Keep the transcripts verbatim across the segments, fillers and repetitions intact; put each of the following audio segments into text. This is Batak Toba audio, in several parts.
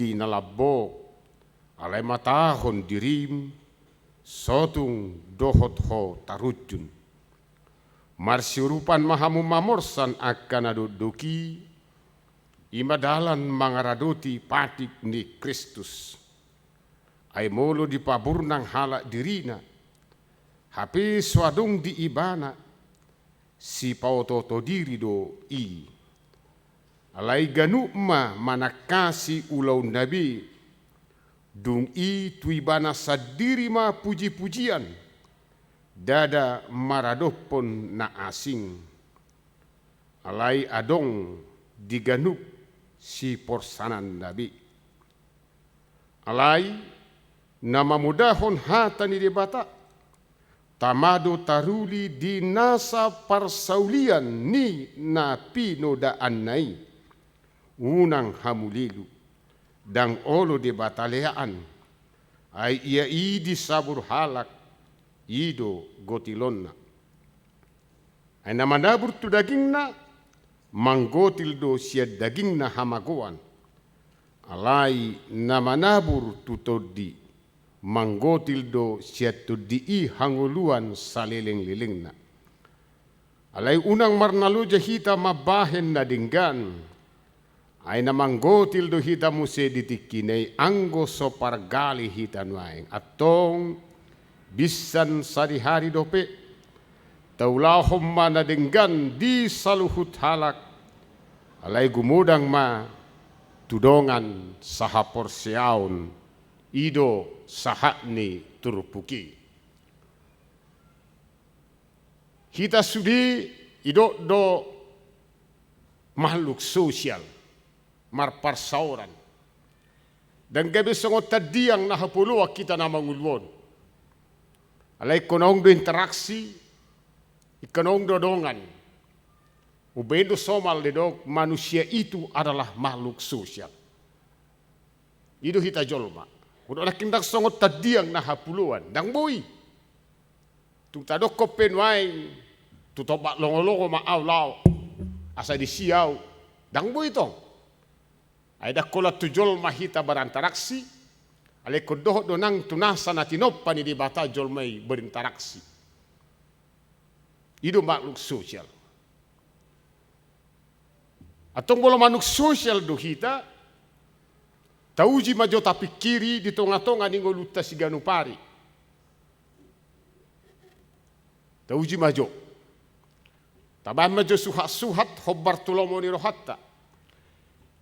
di na lambok, alai matahon dirim, sotung dohot ho tarunjun. Marsiurupan ma hamu mamorsan angka na dokdok i, i ma dalan mangaradoti patik ni Kristus. Ai molo dipaburnang halak dirina, hape so adong di ibana, sipaotooto diri do i. Alai ganup ma manangkasi ulaonna be, dung i tu ibana sandiri ma pujipujian, ndada maradophon na asing. Alai adong di ganup siporsananna be. Alai na mamodahon hata ni Debata, tama do taruli di nasa parsaulian ni na pinodaanna i. Unang hamu lelu, ndang olo Debata leaan. Ai ia i disabur halak, i do gotilonna. Ai na manabur tu dagingna, manggotil do sian dagingna hamagoan. Alai na manabur tu Tondi, manggotil do sian Tondi i hangoluan salelenglelengna. Alai unang marnaloja hita mambahen na denggan. Ai na manggotil do hita muse di tingki na i anggo so pargale hita nuaeng. Antong, binsan sadihari dope, taulahon ma na denggan di saluhut halak, alai gumodang ma tu dongan sahaporseaon, i do sahat ni turpuk i. Hita sude didok do makhluk sosial, marparsaoran. Ndang gabe songon tandiang na hapoloan hita na mangolu on. Alai ingkon adong do interaksi, ingkon adong do dongan. Umbahen do somal didok manusia itu adalah makhluk sosial. I do hita jolma. Unduk nangkin ndang songon tandiang na hapoloan, ndang boi. Tung tadokkon pe nuaeng, tu tombak longolongo ma au laho, asa disi au. Ndang boi tong. Ai ndang holan tu jolma hita berinteraksi, alai ingkon dohot do nang tu nasa na tinompa ni Debata jolma i berinteraksi. I do makhluk sosial. Antong molo makhluk sosial do hita, tauji ma jo tapingkiri di tongatonga ni ngolunta siganup ari. Tauji ma jo. Tabahen ma jo suhatsuhat hombar tu lomo ni rohanta.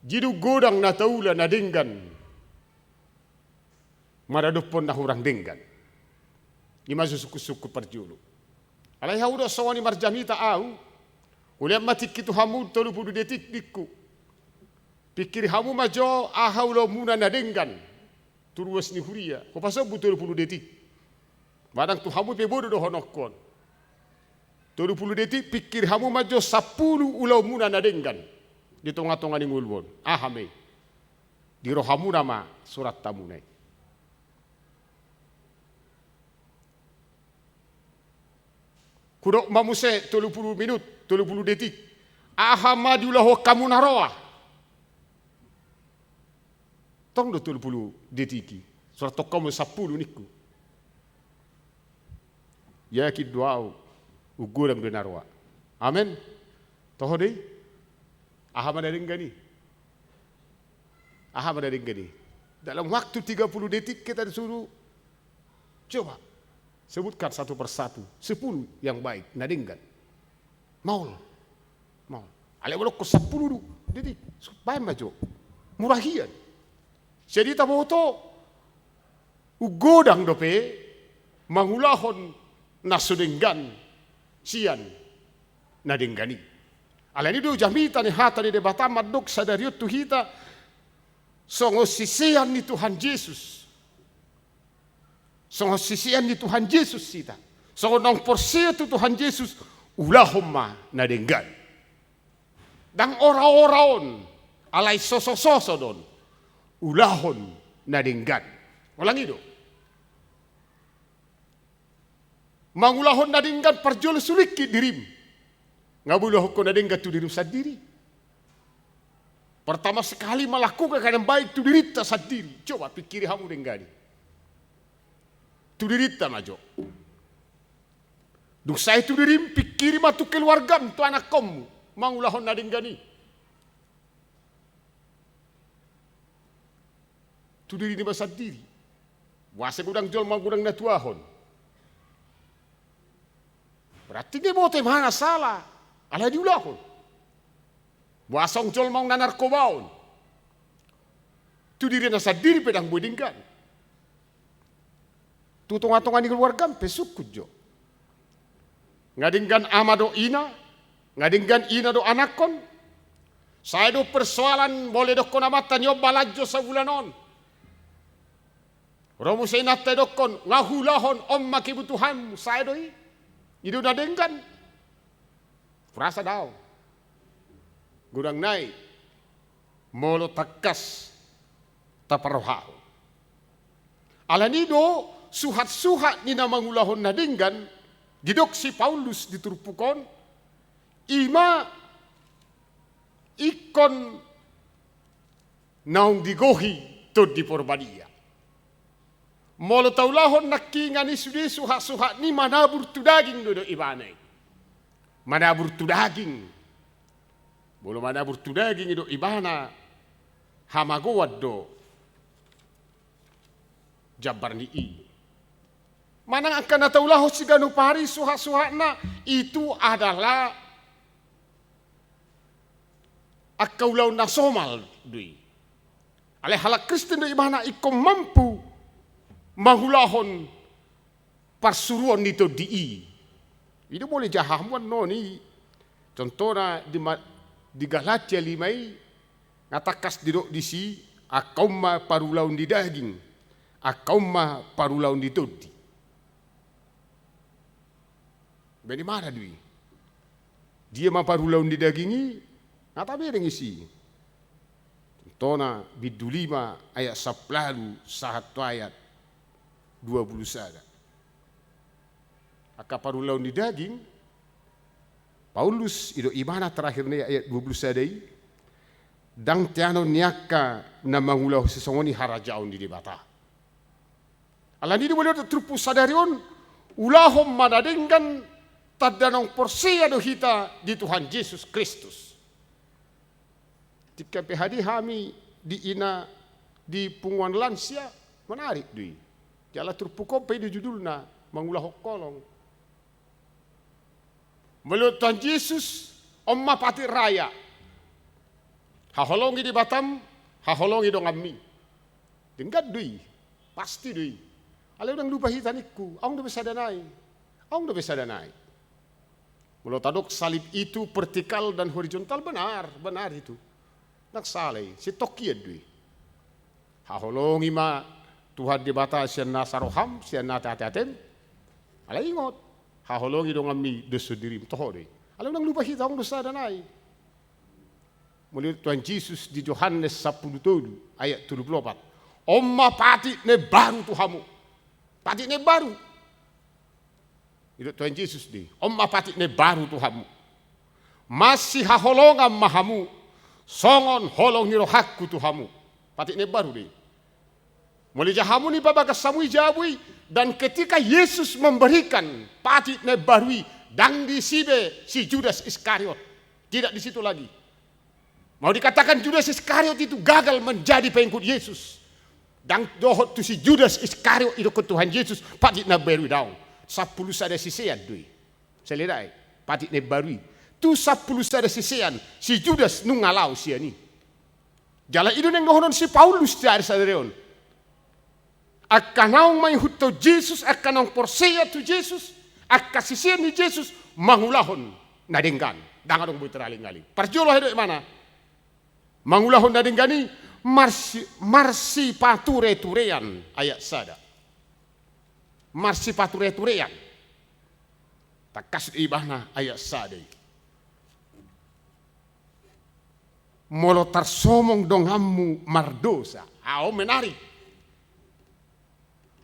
Jadi godang na taula na denggan maradophon na hurang denggan. I ma jo sungkunsungkun parjolo. Alai hau do songon i marjamita au. Hulean ma tingki tu hamu tolu pulu detik ningku. Pingkiri hamu ma jo aha ulaonmuna na denggan tu ruas ni huria. Hupasombu tolu pulu detik. Manang tu hamu pe bodo dohononku on. Tolu pulu detik pingkiri hamu ma jo sampulu ulaonmuna na denggan di tongatonga ni ngolu on. Aha ma i? Di rohamuna ma surattamuna i. Hudok ma muse tolu pulu minut, tolu pulu detik. Aha ma diulahon hamu na roa? Tong do tolu pulu detik i. Surathon hamu sampulu ningku. Yakin do au, umgodang do na roa. Amen. Toho do i. Aha ma na denggan i? Aha ma na denggan i? Dalam waktu tiga puluh detik kita disuruh coba sebutkan satu persatu, sepuluh yang baik, na denggan. Maol. Maol. Alai molo sampulu detik, baen ma jo. Mura hian. Jadi taboto, umgodang dope mangulahon na so denggan sian na denggan i. Alani do jamita ni hata ni Debata mandok sadari on tu hita songon sisean ni Tuhan Jesus. Songon sisean ni Tuhan Jesus hita. Songon naung porsea tu Tuhan Jesus, ulahon ma na denggan. Ndang oraora on, alai sosososo do on. Ulahon na denggan. Ulang i do. Mangulahon na denggan parjolo sulingkit dirim. Nga boi ulahon ho na denggan tu dirim sandiri. Pertama sekali melakukan yang baik tu dirinta sandiri. Coba pikiri hamu denggan i. Tu dirinta ma jo. Dung sae tu dirim, pikiri ma tu keluargam, tu anakkonmu, mangulahon na denggan i. Tu dirinta ma sandiri. Boasa godang jolma godang na tuahon? Berarti diboto ibana sala, alai diulahon. Boasa adong jolma na narkobaon? Tu dirinta sandiri pe ndang boi denggan. Tu tongatonga ni keluargam pe sungkun jo. Nga denggan ama dohot ina, nga denggan ina dohot anakkon. Sae do persoalan, molo didokkon amanta ni on balanjo sabulan on. Ro muse inanta didokkon, nga huulahon, on ma kebutuhanmu, sae do i. I do na denggan. Hurasa daong. Godang nai. Molo tangkas taparrohahon. Alani do suhatsuhat ni na mangulahon na denggan, didok si Paulus di turpuk on, i ma ingkon naung digohi Tondi Porbadia. Molo taulahon nangkiningan i sude suhatsuhat ni manabur tu daging do, didok ibana i. Manabur tu daging. Molo manabur tu daging i, didok ibana, hamagoan do jambar ni i. Manang angka na taulahon siganup ari suhatsuhatna, itu adalah angka ulaon na somal do i. Alai halak Kristen do ibana ingkon mampu mangulahon parsuruon ni Tondi i. I do molo dijaha hamu annon i. Contohna di ma-, di Galatia lima i, nga tangkas didok disi, angka on ma parulaon ni daging, angka on ma parulaon ni Tondi. Baen ibana do i. Dia ma parulaon ni daging i? Nga tabereng disi. Contohna bindu lima ayat sampulu ualu sahat tu ayat dua pulu sada. Angka parulaon ni daging, Paulus, didok ibana terakhir ni ayat dua pulu sada i, ndang teanon ni angka na mangulahon sisongon i harajaon ni Debata. Alani do molo turpuk sadari on, ulahon ma na denggan, tanda naung porsea do hita di Tuhan Jesus Kristus. Tingki pe hadir hami di ina di punguan lansia, menarik do i. Jala turpuk on pe i do judulna, mangulahon holong. Molo Tuhan Jesus, on ma patik raya. Haholongi Debatam, haholongi donganmi. Denggan do i, pasti do i. Alai unang lupa hita ningku, adong dope sada nai. Adong dope sada nai. Molo tadok salib itu vertikal dan horizontal, benar, benar itu. Ndang sala i, sintongkian do i. Haholongi ma Tuhan Debata sian nasa roham, sian nasa ateatem. Alai ingot, haholongi donganmi dosa dirim, toho do i. Alai unang lupa hita, adong do sada nai. Molo didok Tuhan Jesus di Johannes sampulu tolu ayat tolu pulu opat. On ma patik na imbaru tu hamu. Patik na imbaru. Didok Tuhan Jesus do i, on ma patik na imbaru tu hamu. Masihaholongan ma hamu, songon holong ni rohangku tu hamu. Patik na imbaru do i. Molo dijaha hamu, dibagas hamu i jabu i, dan ketika Yesus memberikan patik na imbaru i, ndang disi be si Judas Iskariot. Tidak di situ lagi. Mau dikatakan Judas Iskariot itu gagal menjadi pengikut Yesus. Ndang dohot tu si Judas Iskariot didokkon Tuhan Jesus patik na imbaru i, daong. Sampulu sada sisean do i. Salelenai, patik na imbaru i. Tu sampulu sada sisean, si Judas nunga laho sian i. Jala i do naeng dohonon si Paulus di ari sadari on. Angka naung mangihuthon Jesus, angka naung porsea tu Jesus, angka sisean ni Jesus, mangulahon na denggan. Ndang adong boi teralinghalingkon. Parjolo, didok ibana, mangulahon na denggan i, marsi-, marsipatureturean, ayat sada. Marsipatureturean. Tangkas do ibana, ayat sada i. Molo tarsomong donganmu mardosa. Aha, on menarik.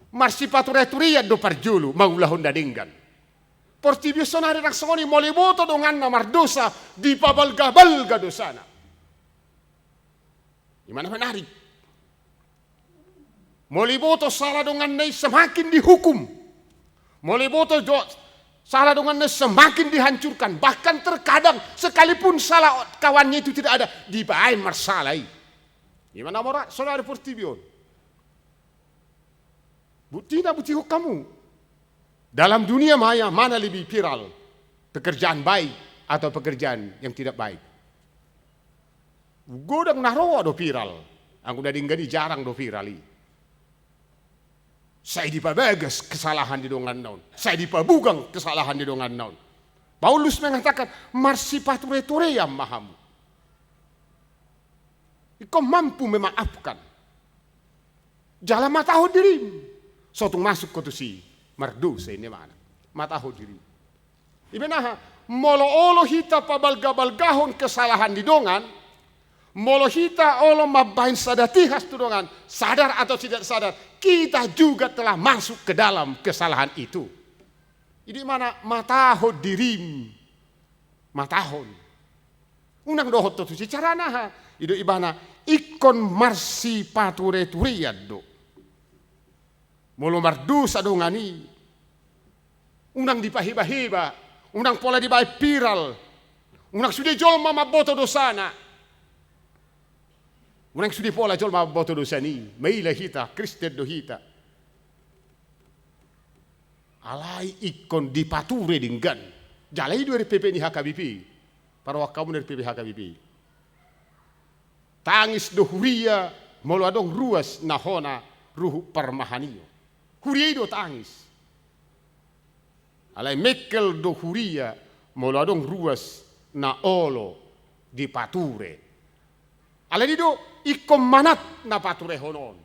Marsipatureturean do parjolo, mangulahon na denggan. Portibi on saonari ndang songon i, molo diboto donganna mardosa, dipabalgabalga dosana. Ima na menarik. Molo iboto sala donganna i, semakin dihukum. Molo iboto jo sala donganna i, semakin dihancurkan. Bahkan terkadang sekalipun salah kawannya itu tidak ada, dibaen marsala i. Ima na mora saudara portibi on. Buktina, butihon hamu. Dalam dunia maya, mana lebih viral? Pekerjaan baik atau pekerjaan yang tidak baik? Godang na roa do viral. Anggo na denggan i jarang do viral i. Sai dipabagas kesalahan ni donganna on. Sai dipabugang kesalahan ni donganna on. Paulus mengatakan, marsipatureturean ma hamu. Ingkon mampu memaafkan. Jala matahon dirim. So tung masuk ho tusi, mardosa i, ninna ibana. Matahon dirim. Ibana aha? Molo olo hita pabalgabalgahon kesalahan ni dongan, molo hita olo mambahen sada tihas tu dongan, sadar atau tidak sadar, kita juga telah masuk ke dalam kesalahan itu. Jadi ibana, matahon dirim. Matahon. Unang dohot ho tusi, carana aha? I do ibana, ingkon marsipatureturean do. Molo mardosa dongan i, unang dipahebaheba, unang pola dibaen viral, unang sude jolma mamboto dosana. Unang sude pola jolma mamboto dosana i, maila hita, Kristen do hita. Alai ingkon dipature denggan. Jala i do R P P ni H K B P. Paroan hamu R P P H K B P. Tangis do huria molo adong ruas na hona ruhut parmahanio. Huria i do tangis. Alai mengkel do huria molo adong ruas na olo dipature. Alai i do ingkon manat na paturehon on.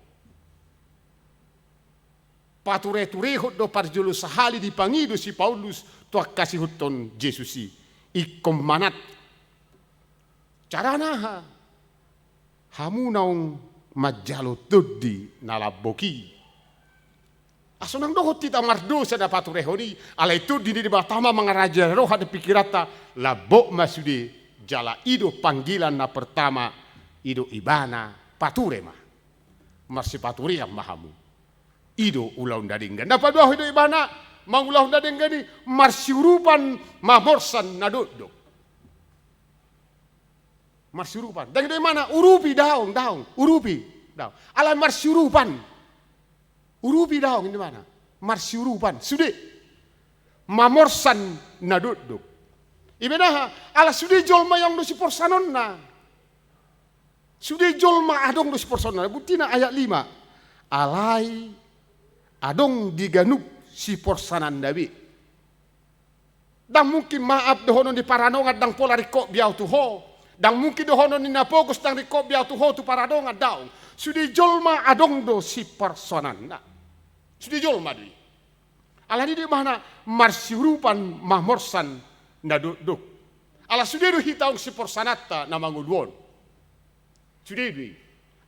Patureturehon do parjolo sahali dipangido si Paulus tu angka sihuthon Jesus i. Ingkon manat. Carana aha? Hamu naung manjalo tondi na lambok i. Asa unang dohot hita mardosa na paturehon i, alai tondi ni Debata ma mangarajari roha dohot pingkiranta, lambok ma sude, jala i do panggilan na pertama, i do ibana, pature ma. Marsipaturean ma hamu. I do ulaon na denggan. Na paduahon, i do ibana mangulahon na denggan i, marsiurupan mamorsan na dokdok. Marsiurupan. Ndang i do ibana urupi, daong, daong. Urupi, daong. Alai marsiurupan. Urupi, daong, ninna ibana. Marsiurupan. Sude. Mamorsan na dokdok. Ibana aha? Ala sude jolma i adong do siporsanonna. Sude jolma adong do siporsanonna. Buktina ayat lima. Alai adong di ganup siporsananna be. Ndang mungkin maaf dohonon ni paradongan ndang pola ringkot be ahu tu ho. Ndang mungkin dohonon ni na pogos ndang ringkot be ahu tu ho tu paradongan, daong. Sude jolma adong do siporsananna. Sude jolma do i. Alani do ibana marsiurupan mamorsan na dokdok. Ala sude do hita on siporsananta na mangolu on. Sude do i.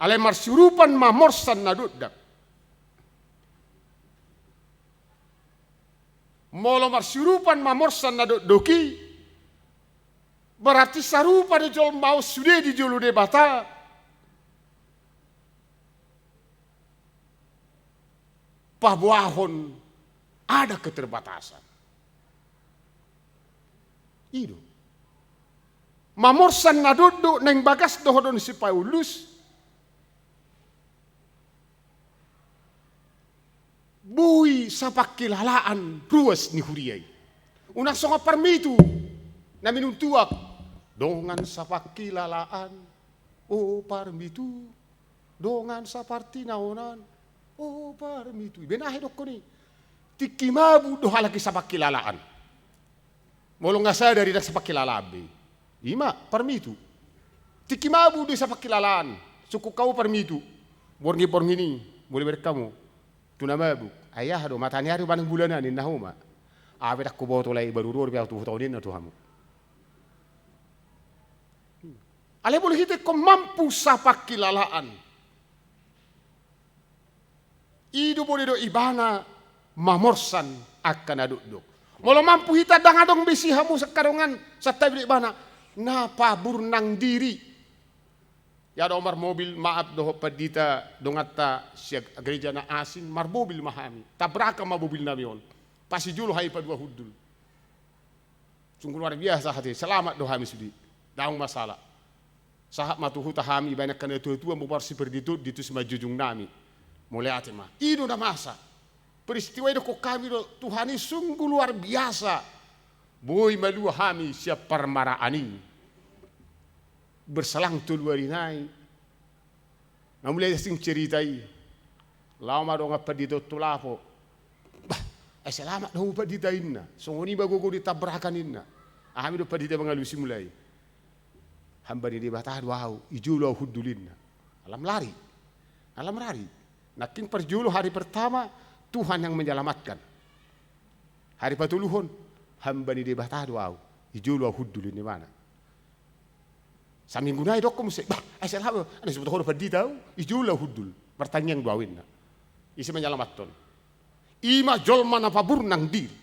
Alai marsiurupan mamorsan na dokdok. Molo marsiurupan mamorsan na dokdok i, berarti sarupa do jolma on sude di jolo Debata. Paboahon ada keterbatasan. I do. Mamorsan na dokdok naeng bagas dohonon si Paulus. Boi sapangkilalaan ruas ni huria i. Unang songon parmitu na minum tuak. Dongan sapangkilalaan, o parmitu. Dongan sapartinaonan, o parmitu. Ibana aha dohonon i? Tingki mabuk do halak i sapangkilalaan. Molo nga sadar i ndang sapangkilalaan be. Ima parmitu. Tingki mabuk do i sapangkilalaan. Sungkun hamu parmitu. Borngin-borngin i, molo dibereng hamu tu na mabuk. Ai aha do, mata ni ari manang bulan ninna hamu ma. Aha pe ndang huboto, alai baru ro dope ahu tu huta on ninna tu hamu. Alai molo hita ingkon mampu sapangkilalaan, i do molo i do ibana mamorsan angka na dokdok. Molo mampu hita, ndang adong be si hamu sangkadongan, santabi do ibana, na paburnang diri. Ia do marmobil, maaf dohot pandita donganta sian gereja na asing, marmobil ma hami. Tabrakan ma mobil nami on. Pas i jolo hami padua hundul. Sungguh luar biasa hate, selamat do hami sude. Daong masalah. Sahat ma tu huta hami, baen angka na tua-tua, mamboan sipir di tu, di tu simanjujung nami. Mauliate ma. I do na masa. Peristiwa i dokkon hami do, Tuhan i sungguh luar biasa. Boi malua hami sian parmaraan i. Berselang tolu ari nai. Na mulai asing cerita i. Laho ma dongan pandita on tu lapo. Bah, ai selamat do hamu pandita inna. Songon i ma gogo ni tabrakan inna. Aha hami do pandita mangalusi mulai. Hamba ni Debata do ahu, i jolo ahu hundul inna. Alam lari. Alam lari. Nangkin parjolo hari pertama, Tuhan yang menyelamatkan. Hari patoluhon, hamba ni Debata do ahu, i jolo ahu hundul inna imana. Saminggu nai dokkon muse, bah, ai selamat, ana sibuto ho do pandita ahu, i jolo ahu hundul, martangiang do ahu inna. Ise menyelamatkan. I ma jolma na paburnang diri.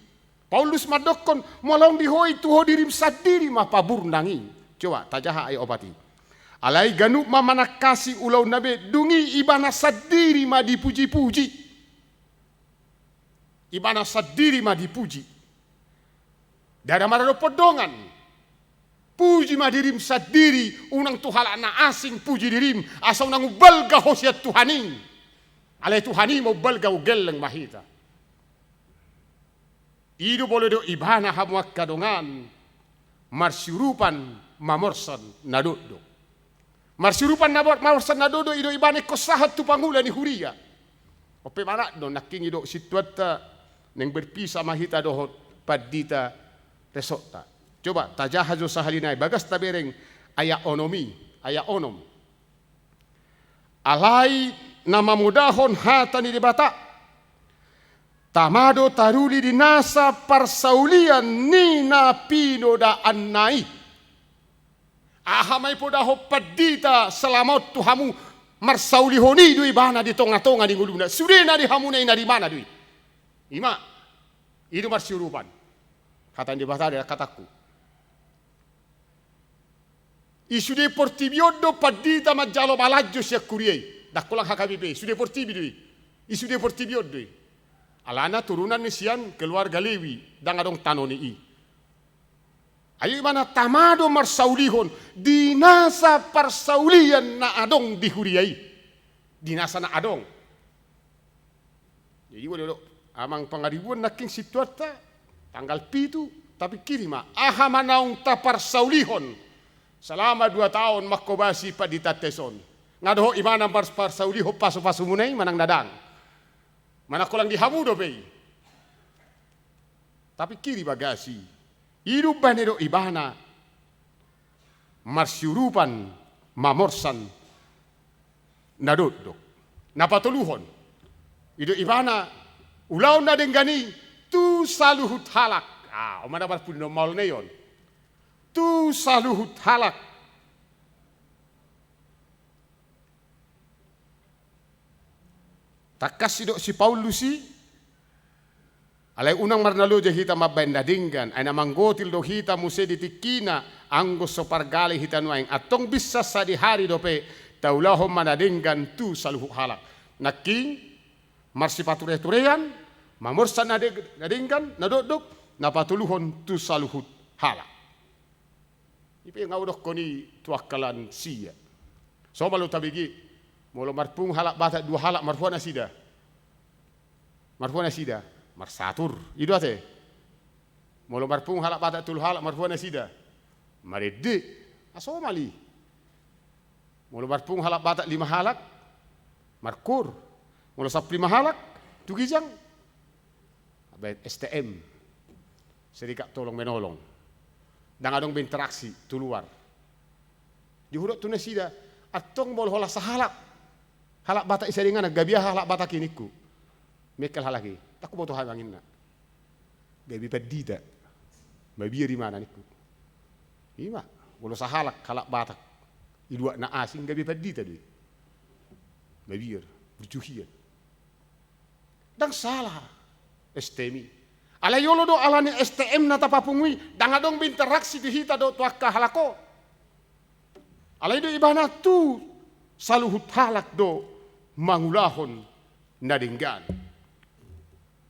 Paulus mandokkon, molo di ho i tu ho dirim sandiri ma paburnang i. Coba, tajaha ayat opat i. Alai ganup ma manangkasi ulaonna be, dung i ibana sandiri ma dipuji-puji. Ibana sandiri ma dipuji. Ndada maradophon dongan. Puji ma dirim sandiri, unang tu halak na asing puji dirim, asa unang umbalga ho sian Tuhan i. Alai Tuhan i ma umbalga, gelleng ma hita. I do molo didok ibana hamu angka dongan, marsiurupan mamorsan na dokdok. Marsiurupan na mor-, mamorsan na dokdok, i do ibana ingkon sahat tu pangula ni huria. On pe manat do nangkin didok sintuanta, naeng berpisah ma hita dohot pandita resortta. Coba tajaha jo sahali nai, bagas tabereng ayat onom i, ayat onom. Alai na mamodahon hata ni Debata, tama do taruli di nasa parsaulian ni na pinodaanna i. Aha ma ipodahon pandita selama on tu hamu, marsaulihon i do ibana di tonga-tonga ni ngoluna. Sudena di hamuna i na di mana do i. I ma, i do marsiurupan. Hata ni Debata do, hatangku. I sude portibi on do pandita manjalo balanjo sian huria i. Ndang holan H K B P, sude portibi do i. I sude portibi on do i. Alana turunan ni sian keluarga Lewi, ndang adong tano ni i. Ai ibana tama do marsaulihon, di nasa parsaulian na adong di huria i. Di nasa na adong. Jadi, molo didok, amang pangaribuan nangkin sintuanta, tanggal pitu, tapingkiri ma, aha ma naung taparsaulihon selama dua taon manghobasi pandita tes on. Nga dohot ibana mars-, parsaulihon pasu-pasumuna i manang ndang. Manang holan di hamu dope i. Tapingkiri bagas i. I do umbahen didok ibana marsiurupan mamorsan na dokdok. Na patoluhon, i do ibana ulaon na denggan i tu saluhut halak. Ah, on ma na marpudi na maol na i on. Tu saluhut halak. Tangkas didok si Paulus i, alai unang marnaloja hita mambaen na denggan, ai na manggotil do hita muse di tingkina, anggo so pargale hita nuaeng, antong binsar sadihari dope, taulahon ma na denggan tu saluhut halak. Nangkin, marsipatureturean, mamorsan na deng-, na denggan, na dokdok, na patoluhon tu saluhut halak. I pe nga hudokkon i tu angka lansia. Somal do tabege, molo marpungu halak Batak dua halak, marhua nasida? Marhua nasida? Marsatur. I do ate. Molo marpungu halak Batak tolu halak, marhua nasida? Marende. Ah, somal i. Molo marpungu halak Batak lima halak, markur. Molo sampulu lima halak, tu ginjang. Baen S T M, serikat tolong menolong. Ndang adong be interaksi tu luar. Dihudok tu nasida, antong molo holan sahalak halak Batak i sada inganan, gabe aha halak Batak i ningku? Mengkel halak i, ndang huboto hami, amang, inna. Gabe pandita. Mabiar imana ningku. I ma, molo sahalak halak Batak i luat na asing, gabe pandita do i. Mabiar, burju hian. Ndang sala S T M i. Alai olo do alani S T M na tapapungu i, ndang adong be interaksi di hita dohot tu angka halak on. Alai do ibana tu Saluhut halak do mangulahon na denggan.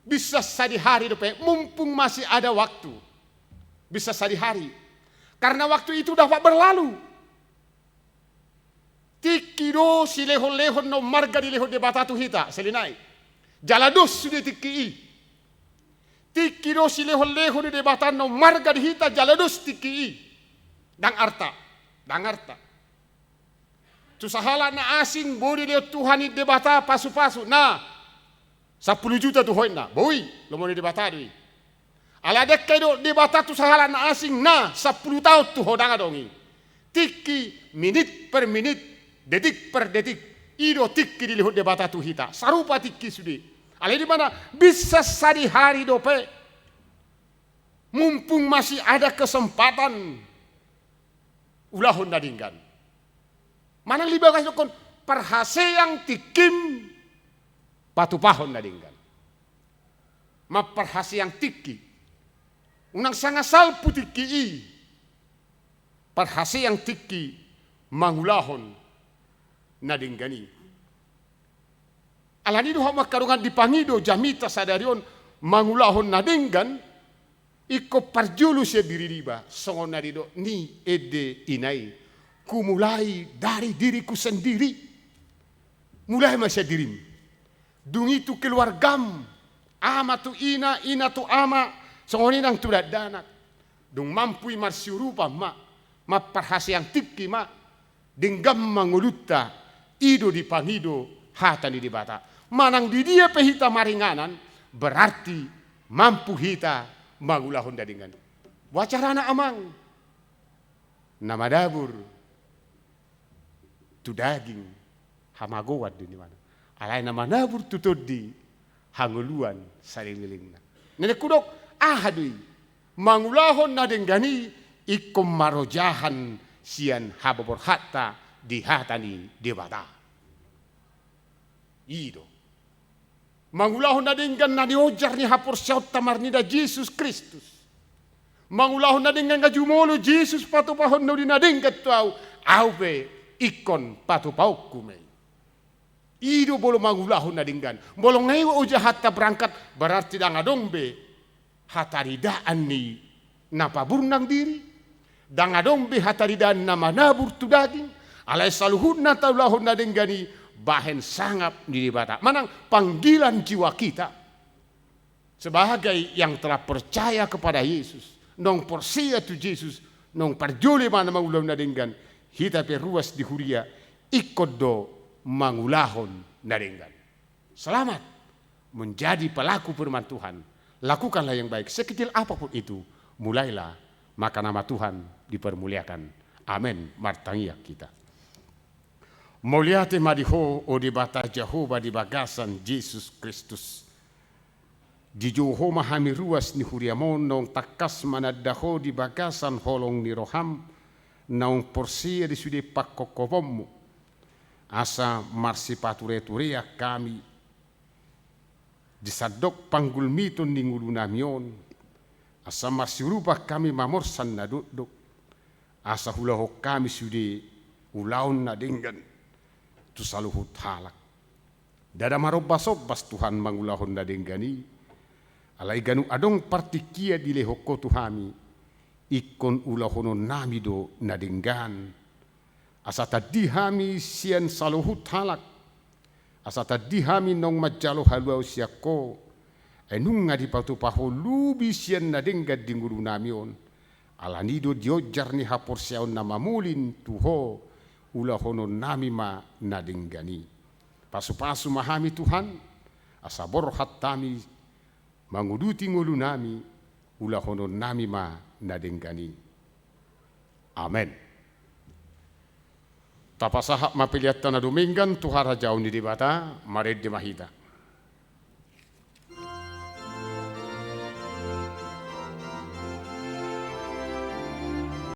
Bisa sadihari dope, mumpung masih ada waktu. Bisa sadihari. Karena waktu itu dapat berlalu. Tingki do silehon-lehon na ummarga dilehon Debata tu hita, saonari. Jala dos sude tingki i. Tingki do silehon-lehon ni Debata na ummarga di hita, jala dos tingki i. Ndang arta, ndang arta. Tu sahalak na asing, boi dilehon Tuhan i Debata pasu-pasu, na sampulu juta tu ho inna, boi, lomo ni Debata do i. Alai dengke do Debata tu sahalak na asing, na sampulu taon tu ho ndang adong i. Tingki, minit per minit, detik per detik, i do tingki dilehon Debata tu hita. Sarupa tingki sude. Alai di mana bisa sadihari dope, mumpung masih ada kesempatan, ulahon na denggan. Manang lebih bagas dokkon, parhaseang tingkim patupahon na denggan. Mamparhaseang tingki. Unang sanga salpu tingki i. Parhaseang tingki mangulahon na denggan i. Alani do hamu angka dongan, dipangido jamita sadari on mangulahon na denggan, ingkon parjolo sian diri niba, songon na nidok ni ende ina i, kumulai dari diriku sendiri. Mulai ma sian dirim. Dung i tu keluargam, ama tu ina, ina tu ama, songon i nang tu dakdanak. Dung mampu i marsiurupan ma, mamparhaseang tingki ma, denggan ma ngolunta, i do dipangido hata ni Debata. Manang di dia pe hita maringanan, berarti mampu hita mangulahon na denggan. Boha carana amang? Na manabur tu daging, hamagoan do i, nian. Alai na manabur tu tondi, hangoluan saleleng-lelengna. Na naeng hudok, aha do i? Mangulahon na denggan i, ingkon marojahan sian haborhatta di hata ni Debata. I do. Mangulahon na denggan na niojar ni haporseaonta marnida Jesus Kristus. Mangulahon na denggan, nga jumolo Jesus patupahon na uli na denggan tu ahu, ahu pe ingkon patupahonku ma i. I do molo mangulahon na denggan. Molo nga i ojahanta berangkat, berarti ndang adong be hataridaan ni na paburnang diri, ndang adong be hataridaan na manabur tu daging, alai saluhutna taulahon na denggan i bahen sangap ni Debata. Manang panggilan jiwa kita. Sebagai yang telah percaya kepada Yesus, naung porsea tu Jesus, naung parjolo ibana mangulahon na denggan, hita pe ruas di huria ingkon do mangulahon na denggan. Selamat menjadi pelaku firman Tuhan. Lakukanlah yang baik, sekecil apapun itu. Mulailah, maka nama Tuhan dipermuliakan. Amen. Martangiang hita. Mauliate ma di Ho, o Debata Jahowa, di bagasan Jesus Kristus. Dijou Ho ma hami ruas ni huriaM on, naung tangkas mananda Ho di bagasan holong ni rohaM, naung porsea di sude pangkophopon-Mu. Asa marsipatureturean hami di sandok panggulmiton ni ngolunami on, asa marsiurupan hami mamorsan na dokdok, asa huulahon hami sude ulaon na denggan tu saluhut halak. Ndada marombasombas Tuhan mangulahon na denggan i, alai ganup adong partingkian dilehon Ho tu hami, ingkon ulahononnami do na denggan. Asa tandi hami sian saluhut halak, asa tandi hami naung manjalo haluaon sian Ho, ai nunga dipatupa Ho lubi sian na denggan di ngolunami on. Alani do dionjar ni haporseaon na mamolin tu Ho, ulahononnami ma na denggan i. Pasupasu ma hami Tuhan, asa borhat hami manguduti ngolunami, ulahononnami ma na denggan i. Amen. Tapasahat ma peleanta na dumenggan tu harajaon ni Debata, marende ma hita.